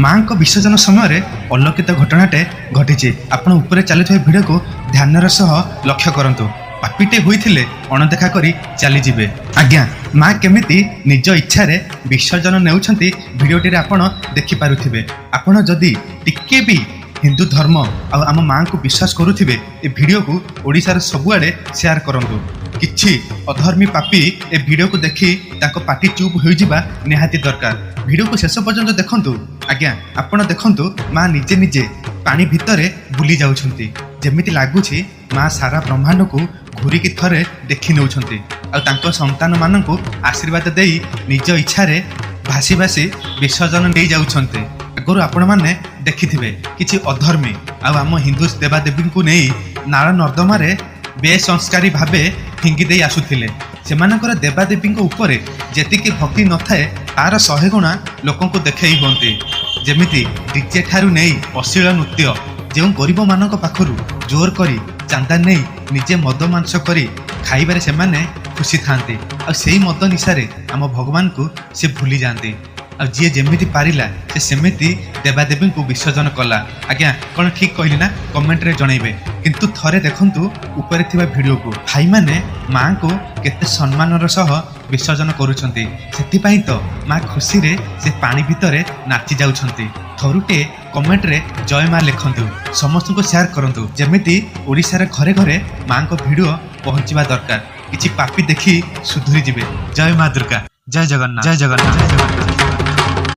ମାଙ୍କ ବିସର୍ଜନ ସମୟରେ ଅଲୌକିକ ଘଟଣାଟେ ଘଟିଛି। ଆପଣ ଉପରେ ଚାଲୁଥିବା ଭିଡ଼ିଓକୁ ଧ୍ୟାନର ସହ ଲକ୍ଷ୍ୟ କରନ୍ତୁ। ପାପିଟେ ହୋଇଥିଲେ ଅଣଦେଖା କରି ଚାଲିଯିବେ। ଆଜ୍ଞା, ମା କେମିତି ନିଜ ଇଚ୍ଛାରେ ବିସର୍ଜନ ନେଉଛନ୍ତି, ଭିଡ଼ିଓଟିରେ ଆପଣ ଦେଖିପାରୁଥିବେ। ଆପଣ ଯଦି ଟିକେ ବି ହିନ୍ଦୁ ଧର୍ମ ଆଉ ଆମ ମାଙ୍କୁ ବିଶ୍ୱାସ କରୁଥିବେ, ଏ ଭିଡ଼ିଓକୁ ଓଡ଼ିଶାର ସବୁଆଡ଼େ ସେୟାର କରନ୍ତୁ। କିଛି ଅଧର୍ମୀ ପାପି ଏ ଭିଡ଼ିଓକୁ ଦେଖି ତାଙ୍କ ପାଟି ଚୁପ୍ ହୋଇଯିବା ନିହାତି ଦରକାର। ଭିଡ଼ିଓକୁ ଶେଷ ପର୍ଯ୍ୟନ୍ତ ଦେଖନ୍ତୁ। ଆଜ୍ଞା, ଆପଣ ଦେଖନ୍ତୁ, ମା ନିଜେ ନିଜେ ପାଣି ଭିତରେ ବୁଲି ଯାଉଛନ୍ତି। ଯେମିତି ଲାଗୁଛି ମା ସାରା ବ୍ରହ୍ମାଣ୍ଡକୁ ଘୁରିକି ଥରେ ଦେଖି ନେଉଛନ୍ତି ଆଉ ତାଙ୍କ ସନ୍ତାନମାନଙ୍କୁ ଆଶୀର୍ବାଦ ଦେଇ ନିଜ ଇଚ୍ଛାରେ ଭାସି ଭାସି ବିସର୍ଜନ ନେଇ ଯାଉଛନ୍ତି। ଆଗରୁ ଆପଣମାନେ ଦେଖିଥିବେ, କିଛି ଅଧର୍ମୀ ଆଉ ଆମ ହିନ୍ଦୁ ଦେବାଦେବୀଙ୍କୁ ନେଇ ନାଳ ନର୍ଦ୍ଦମାରେ ବେସଂସ୍କାରୀ ଭାବେ ଫିଙ୍ଗି ଦେଇ ଆସୁଥିଲେ। ସେମାନଙ୍କର ଦେବାଦେବୀଙ୍କ ଉପରେ ଯେତିକି ଭକ୍ତି ନଥାଏ, ତାର 100 ଗୁଣା ଲୋକଙ୍କୁ ଦେଖେଇ ହୁଅନ୍ତି। ଯେମିତି ଡିଜେ ଠାରୁ ନେଇ ଅଶ୍ଳୀଳ ନୃତ୍ୟ, ଯେଉଁ ଗରିବମାନଙ୍କ ପାଖରୁ ଜୋର କରି ଚାନ୍ଦା ନେଇ ନିଜେ ମଦ ମାଂସ କରି ଖାଇବାରେ ସେମାନେ ଖୁସି ଥାଆନ୍ତି ଆଉ ସେଇ ମଦ ନିଶାରେ ଆମ ଭଗବାନଙ୍କୁ ସେ ଭୁଲି ଯାଆନ୍ତି। ଆଉ ଯିଏ ଯେମିତି ପାରିଲା, ସେ ସେମିତି ଦେବାଦେବୀଙ୍କୁ ବିସର୍ଜନ କଲା। ଆଜ୍ଞା, କ'ଣ ଠିକ୍ କହିଲି ନା? କମେଣ୍ଟରେ ଜଣେଇବେ। କିନ୍ତୁ ଥରେ ଦେଖନ୍ତୁ ଉପରେ ଥିବା ଭିଡ଼ିଓକୁ, ଭାଇମାନେ ମାଙ୍କୁ କେତେ ସମ୍ମାନର ସହ ବିସର୍ଜନ କରୁଛନ୍ତି। ସେଥିପାଇଁ ତ ମା ଖୁସିରେ ସେ ପାଣି ଭିତରେ ନାଚି ଯାଉଛନ୍ତି। ଥରୁଟେ କମେଣ୍ଟରେ ଜୟ ମା ଲେଖନ୍ତୁ। ସମସ୍ତଙ୍କୁ ସେୟାର କରନ୍ତୁ। ଯେମିତି ଓଡ଼ିଶାର ଘରେ ଘରେ ମାଙ୍କ ଭିଡ଼ିଓ ପହଞ୍ଚିବା ଦରକାର। କିଛି ପାପି ଦେଖି ସୁଧୁରି ଯିବେ। ଜୟ ମା ଦୁର୍ଗା, ଜୟ ଜଗନ୍ନାଥ, ଜୟ ଜଗନ୍ନାଥ, ଜୟ ଜଗନ୍ନାଥ।